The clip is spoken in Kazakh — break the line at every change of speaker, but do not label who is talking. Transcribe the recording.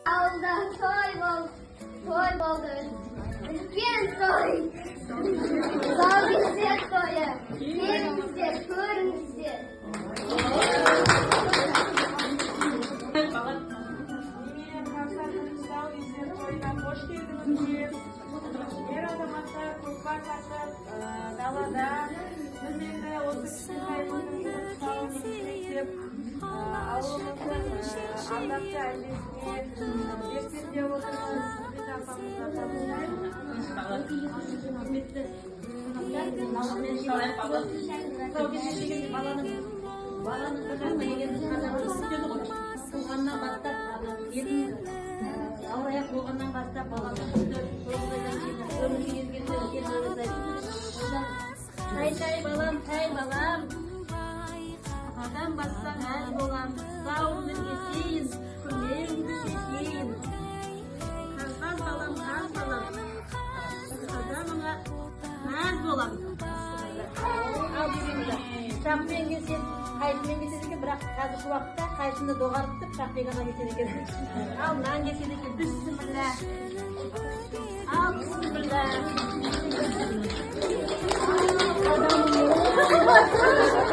Ауылда той болды, той болды, үлкен той. Тұсаукесер тойы. Келіңіздер, көріңіздер.
Немере қарсаңның тұсаукесер тойына қош келдіңіздер. Ер азаматтар көкпар тартып, далада. Біз енді осы кішкентай қызымыздың тұсауын кесейік деп, ауылымыздың ардақты әжесіне берсек деп отырмыз. Ғиза апамызға табыстаймын.
Құрметті қонақтар, тұсаукесер дегенде баланың бір жасына келгенде қазақ күтеді ғой. Туғаннан бастап, ана елдің ауыр аяқ болғаннан бастап баланы күтіп, 9 айдан кейін өмірге келгенде үлкен той жасайды. Одан тай, тай балам, тай балам, қадам бассаң, ән болам, тұсауыңды кесейін, күрмеуіңді шешейін. Қаз балам, қаз балам, қадамыңа мәз болам. Ал дегенде пышақпен кеседі, қайшымен кеседі екен, бірақ қазіргі уақытта қайшыны доғартып, пышақпен ғана кеседі екен. Ал нан кеседі екен. Бісміллә, ал, бісміллә. Ал,